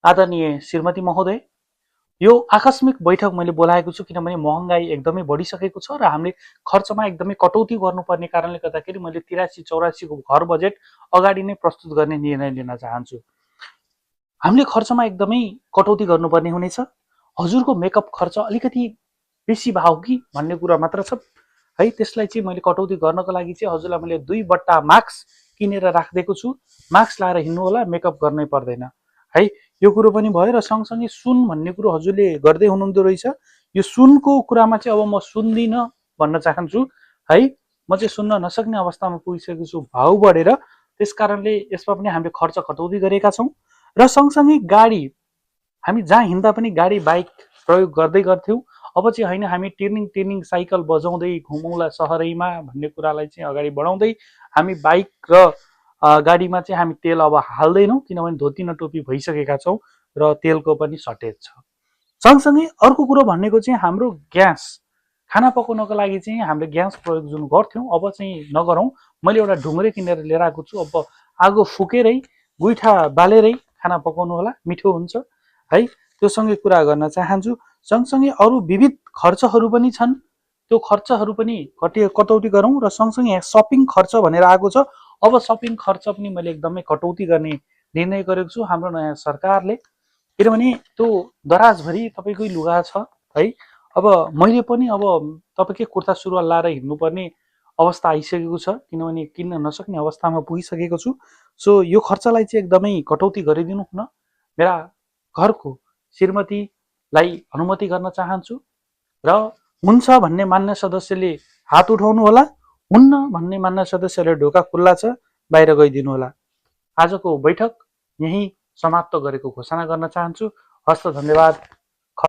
आदरणीय श्रीमती महोदय, यो आकस्मिक बैठक मैले बोलाएको छु किनभने महँगाई एकदमै बढिसकेको छ र हामीले खर्चमा एकदमै कटौती गर्नुपर्ने कारणले गर्दाखेरि मैले 83-84 को घर बजेट अगाडि नै प्रस्तुत गर्ने निर्णय लिन चाहन्छु। हामीले खर्चमा एकदमै कटौती गर्नुपर्ने हुनेछ। हजुरको मेकअप खर्च अलिकति बेसी भयो कि भन्ने कुरा मात्र छ है। त्यसलाई चाहिँ मैले कटौती गर्नको लागि चाहिँ हजुरलाई मैले 2 बट्टा मास्क किनेर राखिदिएको छु। मास्क लाएर हिँड्नु होला, मेकअप गर्नै पर्दैन है। यो कुरो पनि भयो र सँगसँगै सुन भन्ने कुरो हजुरले गर्दै हुनुहुँदो रहेछ। यो सुनको कुरामा चाहिँ अब म सुन्दिनँ भन्न चाहन्छु है। म चाहिँ सुन्न नसक्ने अवस्थामा पुगिसकेको छु भाउ बढेर। त्यसकारणले यसमा पनि हामीले खर्च कटौती गरेका छौँ र सँगसँगै गाडी हामी जहाँ हिँड्दा पनि गाडी बाइक प्रयोग गर्दै गर्थ्यौँ। अब चाहिँ होइन, हामी टिर्निङ साइकल बजाउँदै घुमौँला सहरैमा भन्ने कुरालाई चाहिँ अगाडि बढाउँदै हामी बाइक र गाडीमा चाहिँ हामी तेल अब हाल्दैनौँ किनभने धोती न टोपी भइसकेका छौँ र तेलको पनि सर्टेज छ। सँगसँगै अर्को कुरो भनेको चाहिँ हाम्रो ग्यास, खाना पकाउनको लागि चाहिँ हामीले ग्यास प्रयोग जुन गर्थ्यौँ अब चाहिँ नगरौँ। मैले एउटा ढुङ्ग्रे किनेर लिएर आएको छु। अब आगो फुकेरै गुइठा बालेरै खाना पकाउनु होला, मिठो हुन्छ है। त्यो सँगै कुरा गर्न चाहन्छु। सँगसँगै अरू विविध खर्चहरू पनि छन्, त्यो खर्चहरू पनि कटौती गरौँ र सँगसँगै सपिङ खर्च भनेर आएको छ। अब सपिङ खर्च पनि मैले एकदमै कटौती गर्ने निर्णय गरेको छु हाम्रो नयाँ सरकारले। किनभने त्यो दराजभरि तपाईँकै लुगा छ है। अब मैले पनि अब तपाईँकै कुर्ता सुरुवाल लाएर हिँड्नुपर्ने अवस्था आइसकेको छ किनभने किन्न नसक्ने अवस्थामा पुगिसकेको छु। सो यो खर्चलाई चाहिँ एकदमै कटौती गरिदिनु हुन मेरा घरको श्रीमतीलाई अनुमति गर्न चाहन्छु र हुन्छ भन्ने मान्य सदस्यले हात उठाउनु होला, हुन्न भन्ने मान्य सदस्यले ढोका खुल्ला छ, बाहिर गइदिनु होला। आजको बैठक यही समाप्त गरेको घोषणा गर्न चाहन्छु। हस्त, धन्यवाद।